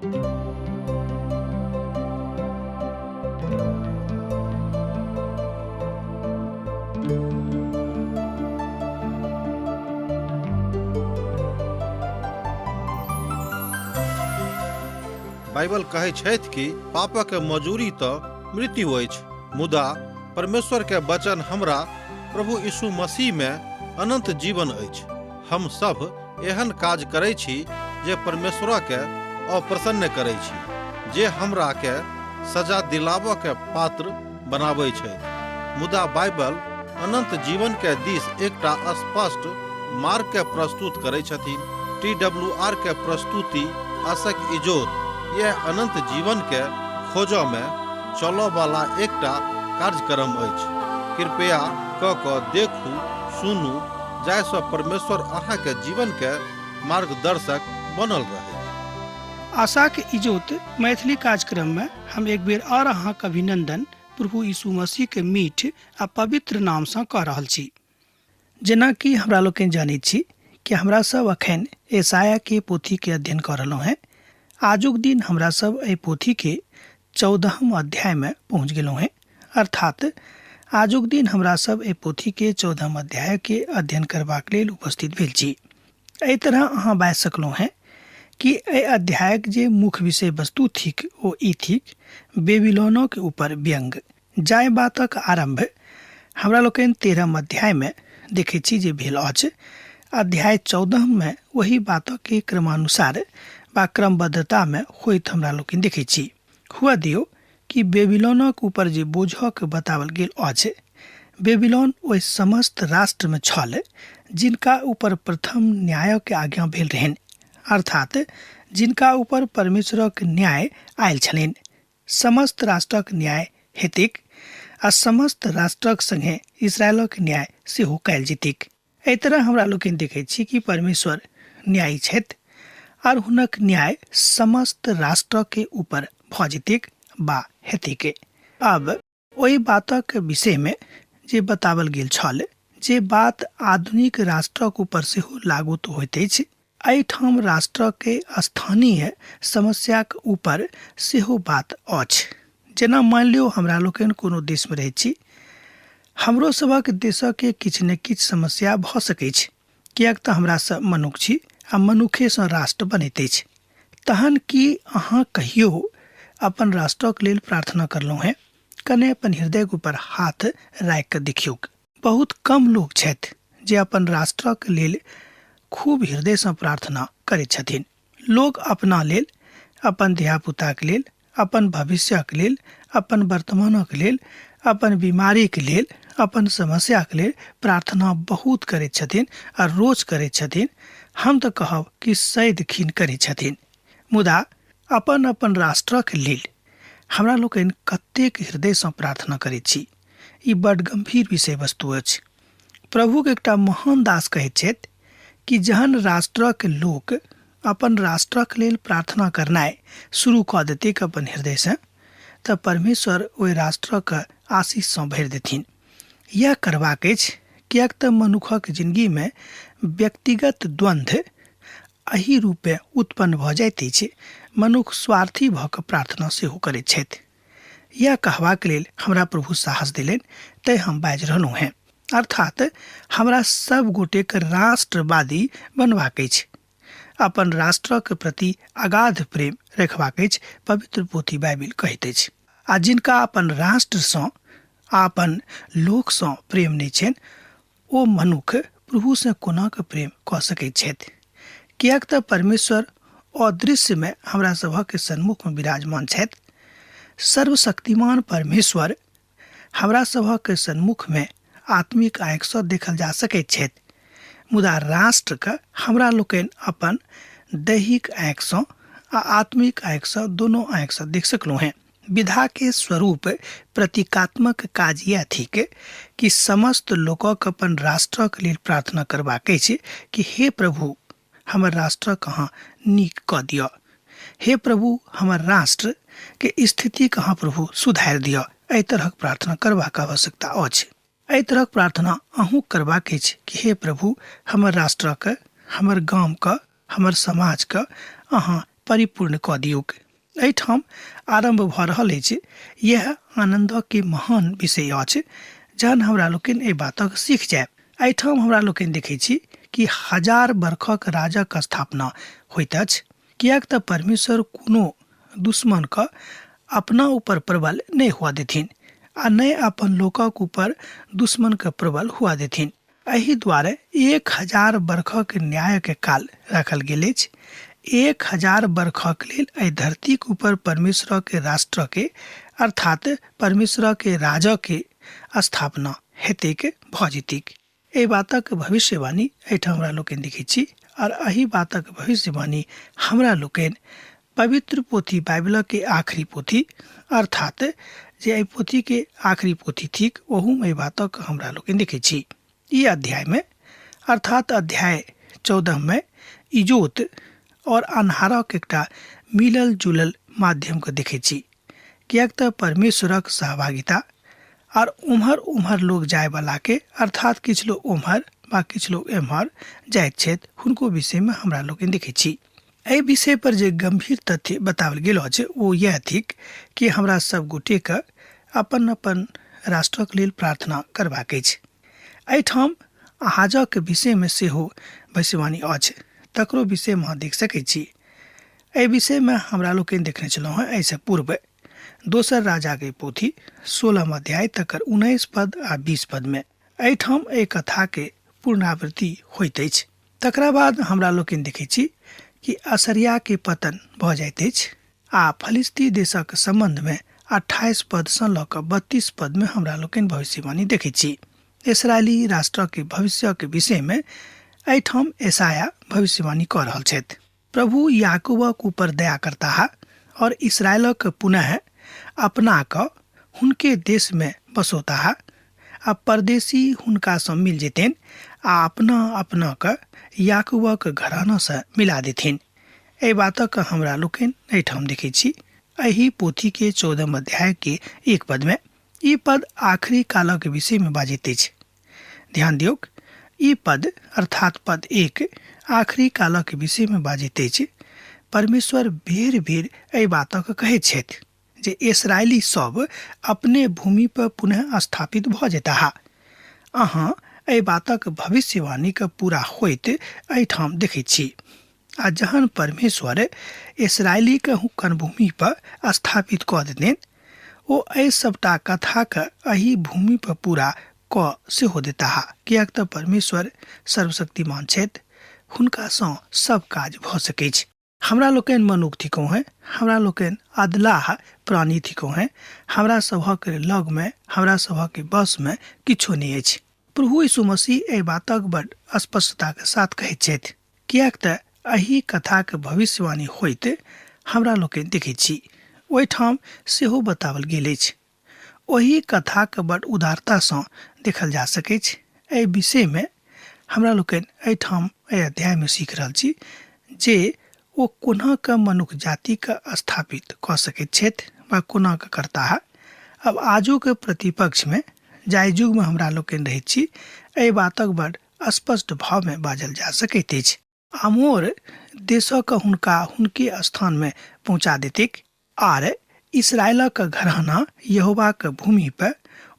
Bible कहै छथि कि पापक मजूरी तऽ मृत्यु अछि, मुदा परमेश्वर के वचन हमरा प्रभु यीशु मसीह में अनंत जीवन अछि। हम सब एहन काज करै छी जे परमेश्वर के अप्रसन्न करै छी, जे हमरा के सजा दिलाबऽ के पात्र बनाबै छथि। मुदा बाइबल अनंत जीवन के दिस एकटा स्पष्ट मार्ग के प्रस्तुत करै छथिन। टी डब्ल्यू आर के प्रस्तुति आशक इजोत यह अनंत जीवन के खोजऽ में चलऽ वाला एकटा कार्यक्रम अछि। कृपया क कऽ देखू, सुनू, जाहिसँ परमेश्वर अहाँके जीवन के मार्गदर्शक बनल रहै। आशाक इजोत मैथिली कार्यक्रम में हम एक बेर और अहाँक अभिनंदन प्रभु यीशु मसीह के मीठ आ पवित्र नाम सँ कऽ रहल छी। जेनाकि हमरा लोकनि जानैत छी कि हमरा सब अखन एसाया के पोथी के अध्ययन कऽ रहलहुँ हेँ। आजुक दिन हमरा सब एहि पोथी के 14हम अध्याय में पहुँच गेलहुँ हेँ, अर्थात आजुक दिन हमरा सब एहि पोथी के 14हम अध्याय के अध्ययन करबाक लेल उपस्थित भेल छी। एहि तरह अहाँ बाजि सकलहुँ हेँ कि एहि अध्यायक जे मुख्य विषय वस्तु थिक ओ ई थिक बेबीलोनक ऊपर व्यंग। जाहि बातक आरम्भ हमरा लोकनि 13म अध्यायमे देखैत छी जे भेल अछि, अध्याय 14मे ओही बातक क्रमानुसार वा क्रमबद्धतामे होइत हमरा लोकनि देखैत छी। हुआ दियौ कि बेबीलोनक ऊपर जे बोझक बताओल गेल अछि, बेबीलोन ओहि समस्त राष्ट्रमे छल जिनका ऊपर प्रथम न्यायक आज्ञा भेल रहनि, अर्थात जिनका ऊपर परमेश्वरक न्याय आयल छलनि। समस्त राष्ट्रक न्याय हेतैक आ समस्त राष्ट्रक संगे इसराइलक न्याय सेहो कयल जेतैक। एहि तरह हमरा लोकनि देखैत छी कि परमेश्वर न्यायी छथि आर हुनक न्याय समस्त राष्ट्रके ऊपर भऽ जेतैक बा हेतैक। अब ओहि बातक विषयमे जे बताओल गेल छल, जे बात आधुनिक राष्ट्रक ऊपर सेहो लागू तऽ होइत अछि, एहिठाम राष्ट्रके स्थानीय समस्याक ऊपर सेहो बात अछि। जेना मानि लियौ हमरा लोकनि कोनो देशमे रहैत छी, हमरो सभक देशके किछु ने किछु समस्या भऽ सकैछ, किएक तऽ हमरा सब मनुख छी आ मनुखेसँ राष्ट्र बनैत अछि। तहन की अहाँ कहियो अपन राष्ट्रक लेल प्रार्थना करलहुँ हेँ? कने अपन हृदयक ऊपर हाथ राखि कऽ देखियौक। बहुत कम लोक छथि जे अपन राष्ट्रक लेल खूब हृदयसँ प्रार्थना करैत छथिन। लोक अपना लेल, अपन धियापुताक लेल, अपन भविष्यक लेल, अपन वर्तमानक लेल, अपन बीमारीक लेल, अपन समस्याक लेल प्रार्थना बहुत करैत छथिन आ रोज करैत छथिन। हम तऽ कहब कि सदिखिन करैत छथिन। मुदा अपन अपन राष्ट्रक लेल हमरा लोकनि कतेक हृदयसँ प्रार्थना करैत छी, ई बड गंभीर विषय वस्तु अछि। प्रभुक एकटा महान दास कहैत छथि कि जहन राष्ट्रक लोक अपन राष्ट्रक लेल प्रार्थना करनाइ शुरू कऽ देतैक अपन हृदयसँ, तऽ परमेश्वर ओहि राष्ट्रक आशीषसँ भरि देथिन। यैह करबाक अछि, किएक तऽ मनुखक जिनगीमे व्यक्तिगत द्वंद्व एहि रूपेँ उत्पन्न भऽ जाइत अछि। मनुख स्वार्थी भऽ कऽ प्रार्थना सेहो करैत छथि। यैह कहबाक लेल हमरा प्रभु साहस देलनि, तैं हम बाजि रहलहुँ हेँ। अर्थात हमरा सब गोटेक राष्ट्रवादी बनबाक अछि, अपन राष्ट्रक प्रति अगाध प्रेम रखबाक अछि, पवित्र पोथी बाइबिल कहैत अछि। आ जिनका अपन राष्ट्रसँ आ अपन लोकसँ प्रेम नहि छनि, ओ मनुख प्रभुसँ कोना कऽ प्रेम कऽ सकैत छथि? किएक तऽ परमेश्वर अदृश्यमे हमरा सभक सन्मुखमे विराजमान छथि। सर्वशक्तिमान परमेश्वर हमरा सभक सन्मुखमे आत्मिक आँखिसँ देखल जा सकैत छथि, मुदा राष्ट्रके हमरा लोकनि अपन दैहिक आँखिसँ आ आत्मिक आँखिसँ दोनो आँखिसँ देख सकलहुँ हेँ। विधा के स्वरूप प्रतीकात्मक काज यैह थिक कि समस्त लोकक अपन राष्ट्रक लेल प्रार्थना करबाक अछि कि हे प्रभु, हमर राष्ट्रक अहाँ नीक कऽ दिअ। हे प्रभु, हमर राष्ट्र के स्थितिक अहाँ प्रभु सुधारि दिअ। एहि तरहक प्रार्थना करबाक आवश्यकता अछि। एहि तरहक प्रार्थना अहूँ करबाक अछि कि हे प्रभु, हमर राष्ट्रक, हमर गामक, हमर समाजक अहाँ परिपूर्ण कऽ दियौक। एहिठाम आरम्भ भऽ रहल अछि। इएह आनन्दके महान विषय अछि जहन हमरा लोकनि एहि बातक सीख जायब। एहिठाम हमरा लोकनि देखै छी कि 1000 बरखक राजक स्थापना होइत अछि, किएक तऽ परमेश्वर कोनो दुश्मनके अपना ऊपर प्रबल नहि हुअ देथिन आ नहि अपन लोकक ऊपर दुश्मनके प्रबल हुअ देथिन। एहि दुआरे 1000 बरखक न्यायके काल राखल गेल अछि। 1000 बरखक लेल एहि धरतीक ऊपर परमेश्वरके राष्ट्रके अर्थात परमेश्वरके राजके स्थापना हेतैक भऽ जेतैक। एहि बातक भविष्यवाणी एहिठाम हमरा लोकनि देखै छी आओर एहि बातक भविष्यवाणी हमरा लोकनि पवित्र पोथी बाइबलके आखिरी पोथी अर्थात जे एहि पोथीके आखिरी पोथी थिक ओहूमे एहि बातक हमरा लोकनि देखै छी। ई अध्यायमे अर्थात अध्याय 14 मे इजोत और अन्हारक एकटा मिलल जुलल माध्यमके देखै छी, किएक तऽ परमेश्वरक सहभागिता आर उम्हर उम्हर लोग जायवला के अर्थात किछु लोग उम्हर वा किछु लोग एम्हर जाइत छथि हुनको विषयमे हमरा लोकनि देखै छी। एहि विषय पर जे गंभीर तथ्य बताओल गेल अछि ओ इएह थिक कि हमरा सब गोटेके अपन अपन राष्ट्रक लेल प्रार्थना करबाक अछि। एहिठाम आहाजक विषयमे सेहो भविष्यवाणी अछि, तकरो विषयमे अहाँ देख सकै छी। एहि विषयमे हमरा लोकनि देखने छलहुँ हेँ एहिसँ पूर्व दोसर राजाके पोथी 16 अध्याय तकर 19 पद आ 20 पदमे। एहिठाम एहि कथाके पुनरावृत्ति होइत अछि। तकरा बाद हमरा लोकनि देखै छी कि असरियाके पतन भऽ जाइत अछि आ फलिस्ती देशक सम्बन्धमे 28 पदसँ लऽ कऽ 32 पदमे हमरा लोकनि भविष्यवाणी देखै छी। इसराइली राष्ट्रके भविष्यके विषयमे एहिठाम एसाया भविष्यवाणी कऽ रहल छथि। प्रभु याकूबक ऊपर दया करताह और इसराइलक पुनः अपना कऽ हुनके देशमे बसौताह आ परदेशी हुनकासँ मिल जेतनि आ अपना अपना कऽ याकूबक घरानासँ मिला देथिन। एहि बातक हमरा लोकनि एहिठाम देखै छी एहि पोथीके 14 अध्यायके 1 पदमे। ई पद आखिरी कालक विषयमे बाजैत अछि। ध्यान दियौक, ई पद अर्थात पद 1 आखिरी कालक विषयमे बाजैत अछि। परमेश्वर बेर बेर एहि बातक कहैत छथि जे इसराइली सब अपने भूमि पर पुनः स्थापित भऽ जेताह। अहाँ एहि बातक भविष्यवाणीके पूरा होइत एहिठाम देखैत छी। आ जहन परमेश्वर इसराइलीके हुनकर भूमि पर स्थापित कऽ देतनि, ओ एहि सबटा कथाके एहि भूमि पर पूरा कऽ सेहो देताह, किएक तऽ परमेश्वर सर्वशक्तिमान छथि, हुनकासँ सब काज भऽ सकैछ। हमरा लोकनि मनुख थिकहुँ हेँ, हमरा लोकनि अदलाह प्राणी थिकहुँ हेँ, हमरा सभक लगमे हमरा सभक बसमे किछो नहि अछि। प्रभु यीशु मसीह एहि बातक बड स्पष्टताके साथ कहैत छथि, किएक तऽ एहि कथाक भविष्यवाणी होइत हमरा लोकनि देखैत छी। ओहिठाम सेहो बताओल गेल अछि। ओहि कथाक बड उदारतासँ देखल जा सकैछ। एहि विषयमे हमरा लोकनि एहिठाम एहि अध्यायमे सीख रहल छी जे ओ कोना कऽ मनुख जातिके स्थापित कऽ सकैत छथि वा कोना कऽ करताह। अब आजुक प्रतिपक्षमे जाहि युगमे हमरा लोकनि रहैत छी एहि बातक बड स्पष्ट भावमे बाजल जा सकैत अछि। आमोर देशक हुनका हुनके स्थानमे पहुँचा देतैक आर इसराइलक घराना यहोवाक भूमि पर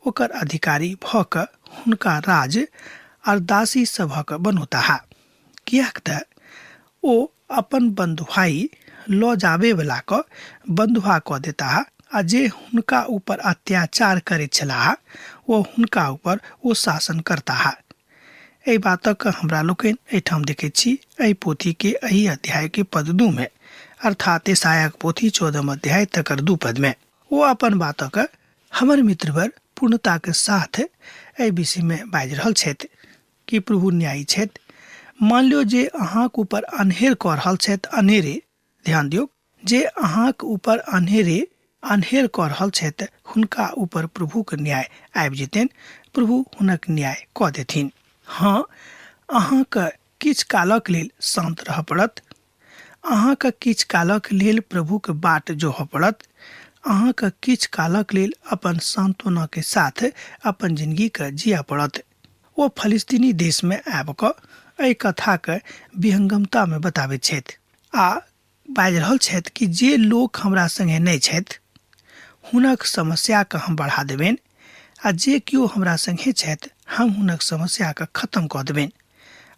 ओकर अधिकारी भऽ कऽ हुनका राज आर दासी सभक बनौताह, किएक तऽ ओ अपन बन्धुआइ लऽ जाबेवला कऽ बन्धुआ कऽ देताह आ जे हुनका ऊपर अत्याचार करैत छलाह ओ हुनका ऊपर ओ शासन करताह। एहि बातक हमरा लोकनि एहिठाम देखैत छी एहि पोथीके एहि अध्यायके पद 2 मे, अर्थात यशायाक पोथी 14 अध्याय तकर 2 पदमे। ओ अपन बातक हमर मित्रवर पूर्णताके साथ एहि विषयमे बाजि रहल छथि कि प्रभु न्यायी छथि। मान लियौ जे अहाँक ऊपर अन्हेर कऽ रहल छथि, अन्हेरे, ध्यान दियौ जे अहाँक ऊपर अन्हेरे अन्हेर कऽ रहल छथि, हुनका ऊपर प्रभुक न्याय आबि जेतनि, प्रभु हुनक न्याय कऽ देथिन। हँ, अहाँके किछु कालक लेल शान्त रहऽ पड़त, अहाँके किछु कालक लेल प्रभुक बाट जोहऽ पड़त, अहाँके किछु कालक लेल अपन सान्त्वनाके साथ अपन जिंदगीके जियऽ पड़त। ओ फलिस्तीनी देशमे आबि कऽ एहि कथाके विहंगमतामे बताबैत छथि आ बाजि रहल छथि कि जे लोक हमरा संगे नहि छथि हुनक समस्याके हम बढ़ा देबनि आ जे केओ हमरा संगे छथि हम हुनक समस्याके खत्म कऽ देबनि।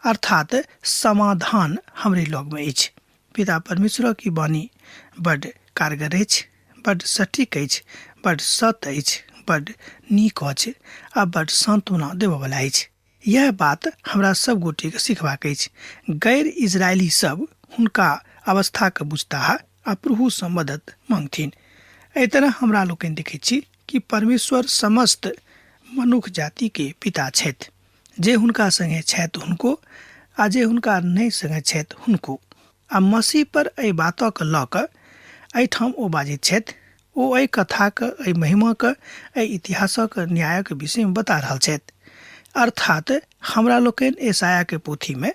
अर्थात समाधान हमरे लगमे अछि। पिता परमेश्वरक ई वाणी बड्ड कारगर अछि, बड्ड सटीक अछि, बड्ड सत्य अछि, बड्ड नीक अछि आ बड्ड सान्त्वना देबयवला अछि। यह बात हमरा सब गोटेके सिखबाक अछि। गैर इजरायली सब हुनका अवस्थाके बुझताह आ प्रभुसँ मदद मांगथिन। एहि तरह हमरा लोकनि देखै छी कि परमेश्वर समस्त मनुख जातिके पिता छथि। जे हुनका संगे छथि हुनको आ जे हुनका नहि संगे छथि हुनको। आ मसीह पर एहि बातक लऽ कऽ एहिठाम ओ बाजैत छथि। ओ एहि कथाक, एहि महिमाक, एहि इतिहासक न्यायक विषयमे बता रहल छथि। अर्थात हमरा लोकनि यशायाके पोथीमे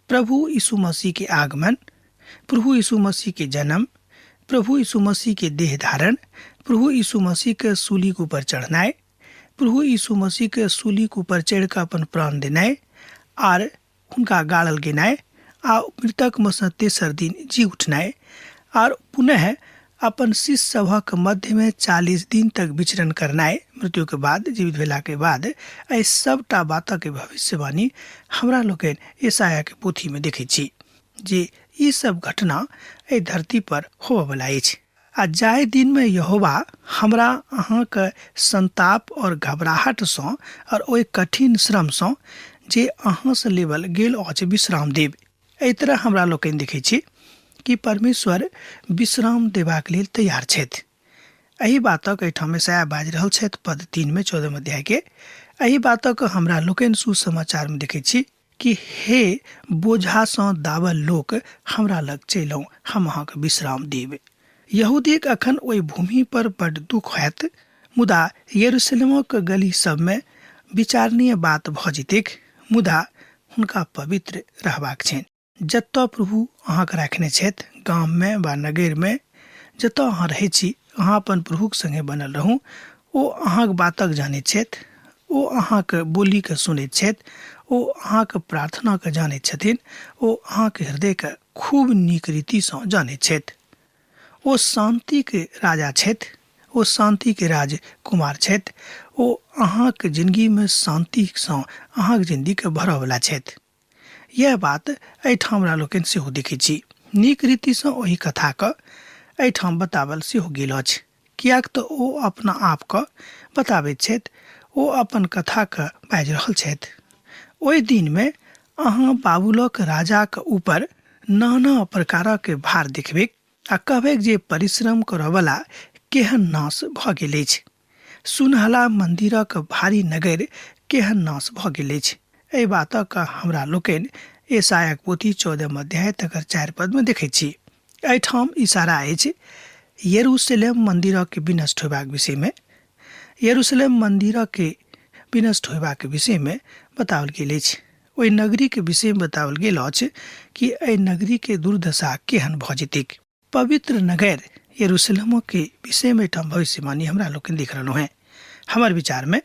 प्रभु यीशु मसीह के आगमन, प्रभु यीशु मसीह के जन्म, प्रभु यीशु मसीह के देह धारण, प्रभु यीशु मसीह के सूली के ऊपर चढ़नाइ, प्रभु यीशु मसीह के सूली के ऊपर चढ़ि कऽ अपन प्राण देनाइ आर हुनका गाड़ल गेनाइ आ मृतकमे सँ तेसर दिन जी उठनाइ आर पुनः अपन शिष्य सभक मध्यमे 40 दिन तक विचरण करनाइ, मृत्युके बाद जीवित भेलाके बाद, एहि सबटा बातक भविष्यवाणी हमरा लोकनि यशायाके पोथीमे देखै छी जे ई सब घटना एहि धरती पर होबयवला अछि। आ जाहि दिनमे यहोवा हमरा अहाँके संताप और घबराहटसँ और ओहि कठिन श्रमसँ जे अहाँसँ लेबल गेल अछि विश्राम देब। एहि तरह हमरा लोकनि देखै छी कि परमेश्वर विश्राम देबाक लेल तैयार छथि। एहि बातक एहिठाम यशायाह बाजि रहल छथि पद 3 में 14 अध्याय के। एहि बातक हमरा लोकनि सुसमाचारमे देखै छी कि हे बोझासँ दाबल लोक हमरा लग चलि आउ, हम अहाँके विश्राम देब। यहूदीक अखन ओहि भूमि पर बड्ड दुख होयत, मुदा यरूशलेमक गली सबमे विचारणीय बात भऽ जेतैक, मुदा हुनका पवित्र रहबाक छनि। जतऽ प्रभु अहाँके राखने छथि, गाममे वा नगरमे जतऽ अहाँ रहै छी, अहाँ अपन प्रभुक संगे बनल रहू। ओ अहाँक बातक जानैत छथि, ओ अहाँके बोलीके सुनैत छथि, ओ अहाँके प्रार्थनाके जानैत छथिन, ओ अहाँके हृदयके खूब नीक रीतिसँ जानैत छथि। ओ शान्तिके राजा छथि, ओ शान्तिके राजकुमार छथि, ओ अहाँके जिनगीमे शान्तिसँ अहाँके जिनगीके भरऽवला छथि। यह बात एहिठाम हमरा लोकनि सेहो देखै छी। नीक रीतिसँ ओहि कथाके एहिठाम बतावल सेहो गेल अछि, किएक तऽ ओ अपना आपके बताबैत छथि, ओ अपन कथाके बाजि रहल छथि। ओहि दिनमे अहाँ बाबुलक राजाक ऊपर नाना प्रकारक भार देखबैक आ कहबैक जे परिश्रम करऽवला केहन नाश भऽ गेल अछि, सुनहला मन्दिरक भारी नगर केहन नाश भऽ गेल अछि। एहि बातक हमरा लोकनि यशायाक पोथी 14 अध्याय तकर 4 पदमे देखै छी। एहिठाम इशारा अछि यरूशलेम मन्दिरक विनष्ट होयबाक विषयमे। यरूशलेम मन्दिरक विनष्ट होयबाक विषयमे बताओल गेल अछि। ओहि नगरीके विषयमे बताओल गेल अछि कि एहि नगरीके दुर्दशा केहन भऽ जेतैक। पवित्र नगर यरूशलेमके विषयमे एहिठाम भविष्यवाणी हमरा लोकनि देख रहलहुँ हेँ। हमर विचारमे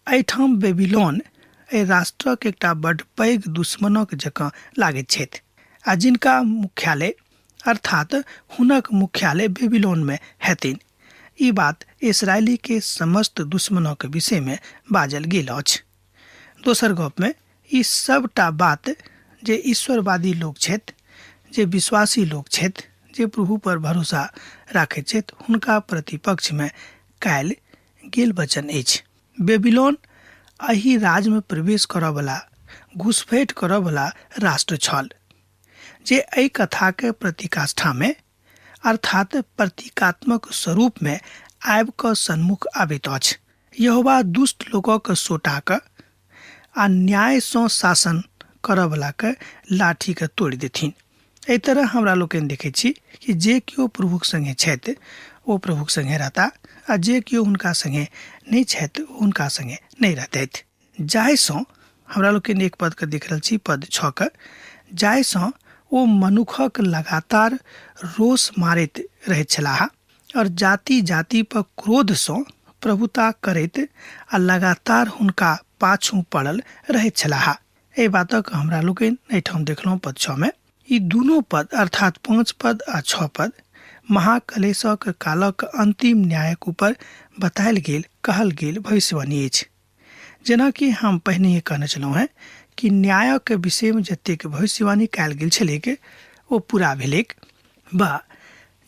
एहिठाम बेबीलोन एहि राष्ट्रक एकटा बड्ड पैघ दुश्मनक जकाँ लागैत छथि आ जिनका मुख्यालय अर्थात हुनक मुख्यालय बेबीलोनमे हेथिन। ई बात इसरायलीके समस्त दुश्मनक विषयमे बाजल गेल अछि। दोसर गपमे ई सबटा बात जे ईश्वरवादी लोक छथि, जे विश्वासी लोक छथि, जे प्रभु पर भरोसा राखैत छथि, हुनका प्रतिपक्षमे कयल गेल वचन अछि। बेबीलोन एहि राज्यमे प्रवेश करऽवला, घुसपैठ करऽवला राष्ट्र छल, जे एहि कथाके प्रतिकाष्ठामे अर्थात प्रतीकात्मक स्वरूपमे आबि कऽ सन्मुख आबैत अछि। यहोवा दुष्ट लोकक सोटाक आ न्यायसँ शासन करऽवलाके लाठीके तोड़ि देथिन। एहि तरह हमरा लोकनि देखै छी कि जे केओ प्रभुक संगे छथि ओ प्रभुक संगे रहता आ जे केओ हुनका संगे नहि छथि ओ हुनका संगे नहि रहतथि। जाहिसँ हमरा लोकनि एक पदके देख रहल छी, पद 6 के, जाहिसँ ओ मनुखक लगातार रोष मारैत रहैत छलाह और जाति जाति पर क्रोधसँ प्रभुता करैत आ लगातार हुनका पाछू पड़ल रहैत छलाह। एहि बातक हमरा लोकनि एहिठाम देखलहुँ पद 6 में। ई दुनू पद अर्थात 5 पद आ 6 पद महाकलेशक कालक अंतिम न्यायक ऊपर बतायल गेल कहल गेल भविष्यवाणी अछि। जेनाकि हम पहिने कहने छलहुँ हेँ कि न्यायक विषयमे जतेक भविष्यवाणी कयल गेल छलैक ओ पूरा भेलैक बा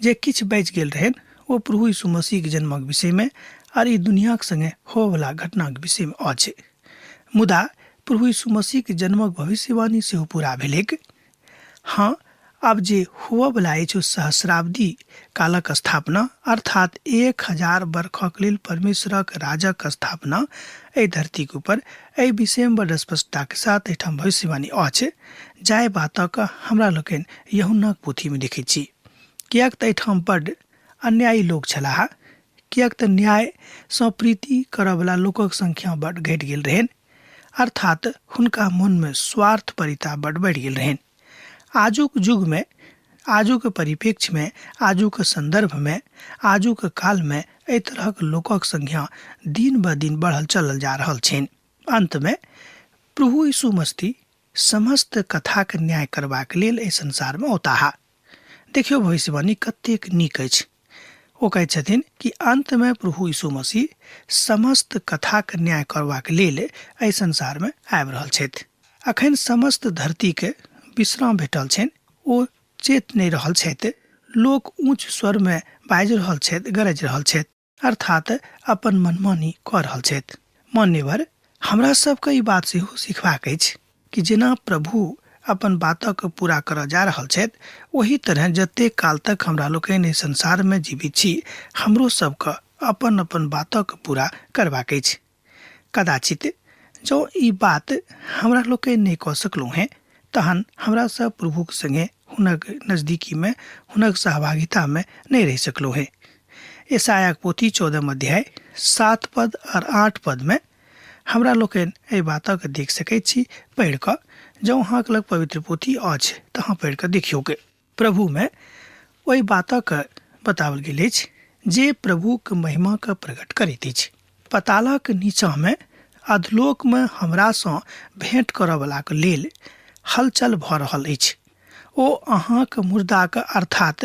जे किछु बचि गेल रहनि ओ प्रभु यीशु मसीहक जन्मक विषयमे आर ई दुनियाक संगे होवला घटनाक विषयमे अछि। मुदा प्रभु यीशु मसीहक जन्मक भविष्यवाणी सेहो पूरा भेलैक। हँ, आब जे होअवला अछि ओ सहस्राब्दी कालक स्थापना अर्थात 1000 बरखक लेल परमेश्वरक राजक स्थापना एहि धरतीक ऊपर, एहि विषयमे बड स्पष्टताक साथ एहिठाम भविष्यवाणी अछि, जाहि बातक हमरा लोकनि यूहन्नाक पोथीमे देखैत छी। किएक तऽ एहिठाम बड अन्यायी लोक छलाह, किएक तऽ न्यायसँ प्रीति करऽवला लोकक संख्या बड घटि गेल रहनि, अर्थात हुनका मनमे स्वार्थपरिता बड बढ़ि गेल रहनि। आजुक युगमे, आजुक परिप्रेक्ष्यमे, आजुक सन्दर्भमे, आजुक कालमे एहि तरहक लोकक संख्या दिन ब दिन बढ़ल चलल जा रहल छनि। अन्तमे प्रभु यीशु मसीह समस्त कथाक न्याय करबाक लेल एहि संसारमे औताह। देखियौ भविष्यवाणी कतेक नीक अछि। ओ कहैत छथिन कि अन्तमे प्रभु यीशु मसीह समस्त कथाक न्याय करबाक लेल एहि संसारमे आबि रहल छथि। अखन समस्त धरतीके विश्राम भेटल छनि, ओ चेत नहि रहल छथि। लोक ऊँच स्वरमे बाजि रहल छथि, गरजि रहल छथि, अर्थात अपन मनमानी कऽ रहल छथि। मान्यवर, हमरा सबके ई बात सेहो सिखबाक अछि कि जेना प्रभु अपन बातक पूरा करऽ जा रहल छथि, ओही तरह जतेक काल तक हमरा लोकनि एहि संसारमे जीवित छी, हमरो सबके अपन अपन बातक पूरा करबाक अछि। कदाचित जँ ई बात हमरा लोकनि नहि कऽ सकलहुँ हेँ, तहन हमरा सब प्रभुक संगे हुनक नजदीकीमे, हुनक सहभागितामे नहि रहि सकलहुँ हेँ। यशायाक पोथी 14 अध्याय 7 पद आओर 8 पदमे हमरा लोकनि एहि बातक देख सकैत छी पढ़ि कऽ। जँ अहाँके लग पवित्र पोथी अछि तऽ अहाँ पढ़ि कऽ देखियौक। प्रभुमे ओहि बातक बताओल गेल अछि जे प्रभुक महिमाके प्रकट करैत अछि। पतालक नीचाँमे अधलोकमे हमरासँ भेँट करऽवलाक लेल हलचल भऽ रहल अछि। ओ अहाँक मुर्दाक अर्थात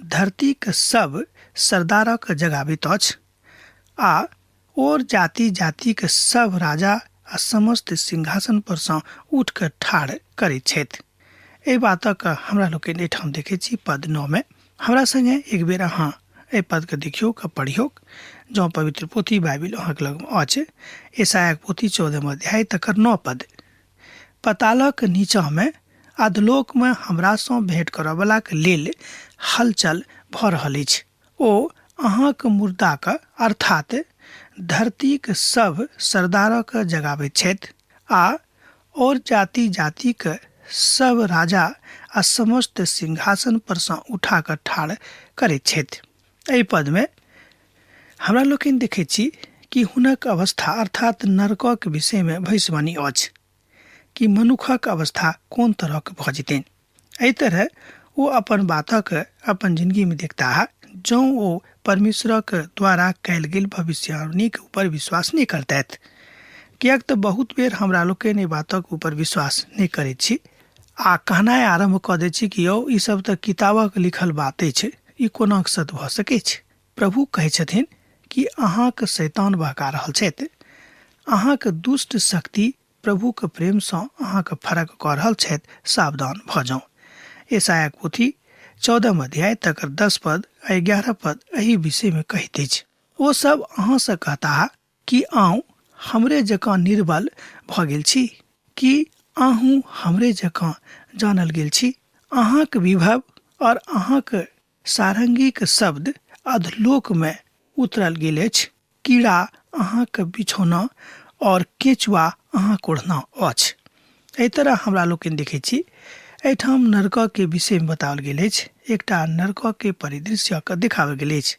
धरतीक सब सरदारक जगाबैत अछि आ और जाति जातिक सब राजा आ समस्त सिंहासन पर सँ उठि कऽ ठाढ़ करैत छथि। एहि बातक हमरा लोकनि एहिठाम देखैत छी पद 9 मे। हमरा संगे एक बेर अहाँ एहि पदके देखियौक आ पढ़ियौक, जँ पवित्र पोथी बाइबिल अहाँके लगमे अछि। यशायाक पोथी 14 अध्याय तकर 9 पद। पतालक नीचाँमे अधलोकमे हमरासँ भेँट करऽवलाक लेल हलचल भऽ रहल अछि। ओ अहाँक मुर्दाक अर्थात धरतीक सभ सरदारक जगाबैत छथि आ और जाति जातिक सभ राजा आ समस्त सिंहासन पर सँ उठा कऽ ठाढ़ करैत छथि। एहि पदमे हमरा लोकनि देखैत छी कि हुनक अवस्था अर्थात नरकक विषयमे भविष्यवाणी अछि कि मनुखक अवस्था कोन तरहक भऽ जेतनि। एहि तरह ओ अपन बातक अपन जिंदगीमे देखताह जँ ओ परमेश्वरक द्वारा कयल गेल भविष्यवाणीक ऊपर विश्वास नहि करतथि। किएक तऽ बहुत बेर हमरा लोकनि एहि बातक ऊपर विश्वास नहि करैत छी आ कहनाइ आरम्भ कऽ दैत छी कि यौ ई सब तऽ किताबक लिखल बात अछि, ई कोना सत्य भऽ सकैछ। प्रभु कहै छथिन कि अहाँक शैतान बहका रहल छथि, अहाँक दुष्ट शक्ति प्रभुक प्रेमसँ अहाँके फरक कऽ रहल छथि, सावधान भऽ जाउ। यशायाक पोथी 14 अध्याय तकर 10 पद आ 11 पद एहि विषयमे कहैत अछि। ओ सब अहाँसँ कहताह कि अहूँ हमरे जकाँ निर्बल भऽ गेल छी, कि अहूँ हमरे जकाँ जानल गेल छी। अहाँक विभव और अहाँक सारंगीक शब्द अधलोकमे उतरल गेल अछि। कीड़ा अहाँक बिछौना और केचुआ अहाँक ओढ़ना अछि। एहि तरह हमरा लोकनि देखैत छी एहिठाम नरकके विषयमे बताओल गेल अछि। एकटा नरकके परिदृश्यके देखाओल गेल अछि।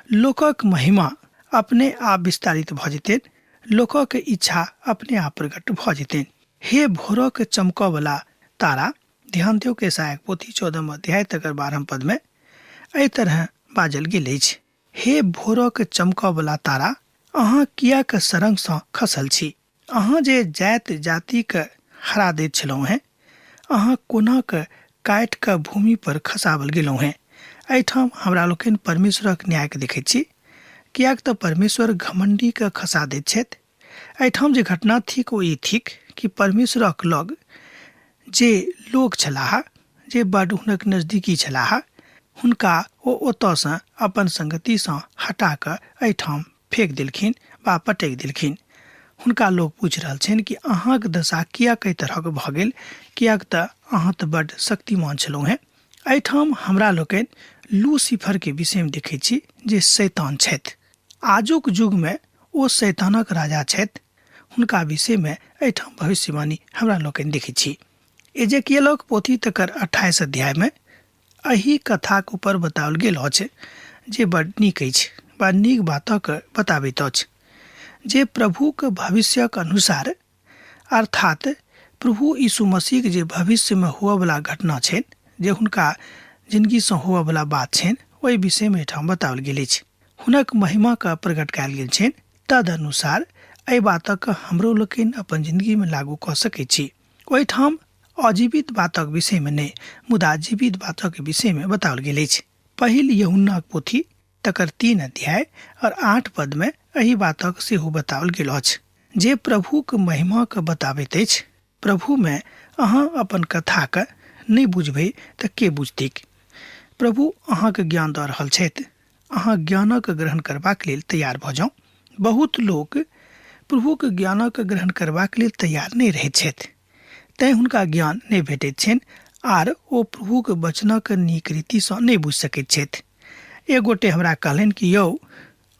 लोकक महिमा अपने आप विस्तारित भऽ जेतनि, लोकक इच्छा अपने आप प्रकट भऽ जेतनि। हे भोरक चमकऽवला तारा, ध्यान दियौ कि यशायाक पोथी 14 अध्याय तकर 12 पदमे एहि तरह बाजल गेल अछि। हे भोरक चमकऽवला तारा, अहाँ किएक सरंगसँ खसल छी? अहाँ जे जाति जातिके हरा दैत छलहुँ हेँ, अहाँ कोना कऽ काटि कऽ भूमि पर खसाओल गेलहुँ हेँ। एहिठाम हमरा लोकनि परमेश्वरक न्यायके देखैत छी, किएक तऽ परमेश्वर घमण्डीके खसा दैत छथि। एहिठाम जे घटना थिक ओ ई थिक कि परमेश्वरक लग जे लोक छलाह, जे बड हुनक नजदीकी छलाह, हुनका ओ ओतयसँ अपन संगतिसँ हटा कऽ एहिठाम फेक देलखिन वा पटकि देलखिन। हुनका लोक पूछि रहल छनि कि अहाँक दशा किएक एहि तरहक भऽ गेल, किएक तऽ अहाँ तऽ बड्ड शक्तिमान छलहुँ हेँ। एहिठाम हमरा लोकनि लूसीफरके विषयमे देखैत छी जे शैतान छथि। आजुक युगमे ओ शैतानक राजा छथि। हुनका विषयमे एहिठाम भविष्यवाणी हमरा लोकनि देखैत छी। एजेकियलक पोथी तकर 28 अध्यायमे एहि कथाक ऊपर बताओल गेल अछि जे बड नीक अछि वा नीक बातक बताबैत अछि जे प्रभुक भविष्यक अनुसार, अर्थात प्रभु यीशु मसीहक जे भविष्यमे हुअवला घटना छनि, जे हुनका जिनगीसँ हुअवला बात छनि, ओहि विषयमे एहिठाम बताओल गेल अछि। हुनक महिमाके प्रकट कयल गेल छनि। तदनुसार एहि बातक हमरो लोकनि अपन जिनगीमे लागू कऽ सकैत छी। ओहिठाम अजीवित बातक विषयमे नहि, मुदा जीवित बातक विषयमे बताओल गेल अछि। पहिल यूहन्नाक पोथी तकर 3 अध्याय और 8 पदमे एहि बातक सेहो बताओल गेल अछि जे प्रभुक महिमाके बताबैत अछि। प्रभुमे अहाँ अपन कथाके नहि बुझबै तऽ के बुझतिक? प्रभु अहाँके ज्ञान दऽ रहल छथि। अहाँ ज्ञानक ग्रहण करबाक लेल तैयार भऽ जाउ। बहुत लोक प्रभुक ज्ञानक ग्रहण करबाक लेल तैयार नहि रहैत छथि, तैँ हुनका ज्ञान नहि भेटैत छनि आर ओ प्रभुक वचनक नीक रीतिसँ नहि बुझि सकैत छथि। एक गोटे हमरा कहलनि कि यौ,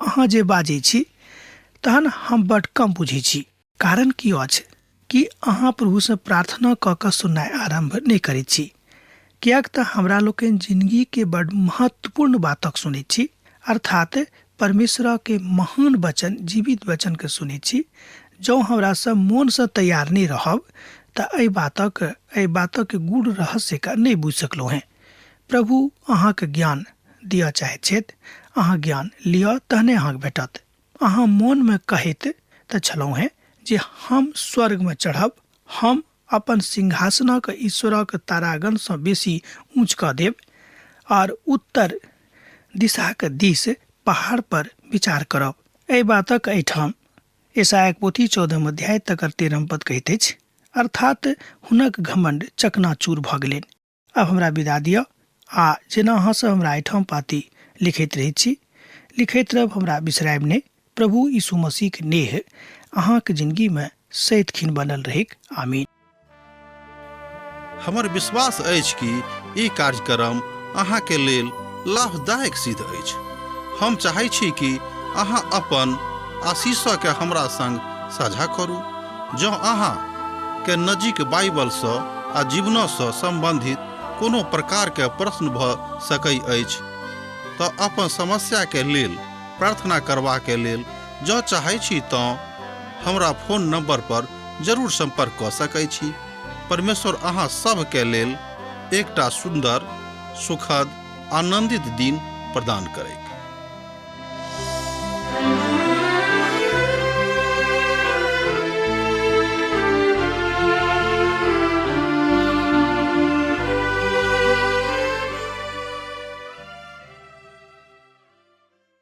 अहाँ जे बाजै छी तहन हम बड्ड कम बुझै छी। कारण की अछि कि अहाँ प्रभुसँ प्रार्थना कऽ कऽ सुननाइ आरम्भ नहि करैत छी? किएक तऽ हमरा लोकनि जिनगीके बड्ड महत्वपूर्ण बातक सुनैत छी, अर्थात परमेश्वरके महान वचन, जीवित वचनके सुनैत छी। जँ हमरा सब मोनसँ तैयार नहि रहब तऽ एहि बातक गूढ़ रहस्यके नहि बुझि सकलहुँ हेँ। प्रभु अहाँके ज्ञान दिअ चाहैत छथि। अहाँ ज्ञान लिअ तहने अहाँके भेटत। अहाँ मोनमे कहैत तऽ छलहुँ हेँ जे हम स्वर्गमे चढ़ब, हम अपन सिंहासनक ईश्वरक तारागणसँ बेसी ऊँच कऽ देब और उत्तर दिशाक दिस पहाड़ पर विचार करब। एहि बातक एहिठाम यशायाक पोथी 14 अध्याय तकर 13 पद कहैत अछि, अर्थात हुनक घमंड चकनाचूर भऽ गेलनि। आब हमरा विदा दिअ आ जेना अहाँ सब हमरा एहिठाम पाती लिखैत रहैत छी, लिखैत रहब, हमरा बिसरायब नहि। प्रभु यीशु मसीहक नेह अहाँक जिनगीमे सैतखिन बनल रहैक। आमीन। हमर विश्वास अछि कि ई कार्यक्रम अहाँके लेल लाभदायक सिद्ध अछि। हम चाहै छी कि अहाँ अपन आशीषके हमरा संग साझा करू। जँ अहाँ के नजीक बाइबलसँ आ जीवनसँ सम्बन्धित कोनो प्रकारके प्रश्न भऽ सकै अछि तऽ अपन समस्याके लेल प्रार्थना करबाके लेल जँ चाहै छी तँ हमरा फोन नंबर पर जरूर संपर्क कऽ सकै छी। परमेश्वर अहाँ सभके लेल एकटा सुन्दर, सुखद, आनंदित दिन प्रदान करैक।